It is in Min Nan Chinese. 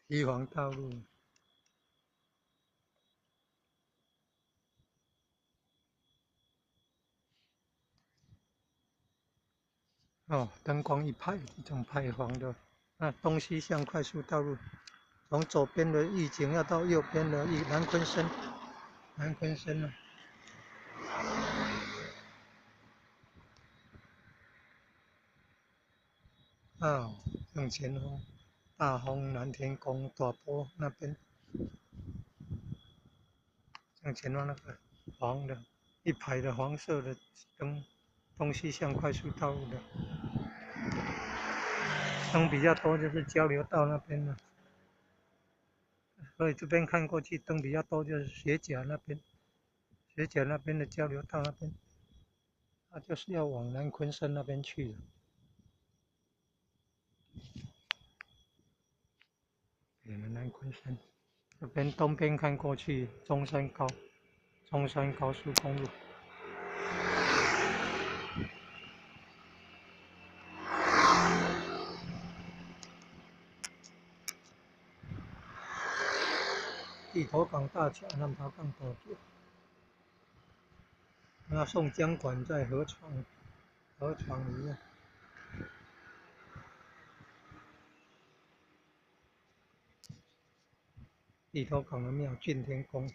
堤防道路。哦，灯光一排，一整排黄的。那东西向快速道路，从左边的义警要到右边的南鲲鯓，南鲲鯓啊。啊，向前方，大丰南天宫大坡那边，向前方那个黄的，一排的黄色的灯，东西向快速道路的。灯比较多，就是交流道那边了，所以这边看过去灯比较多，就是学甲那边，学甲那边的交流道那边，那就是要往南鲲鯓那边去了。南鲲鯓这边东边看过去，中山高速公路。地头港大桥、南头港大桥，那宋江馆在河床里面。地头港的庙，峻天宫。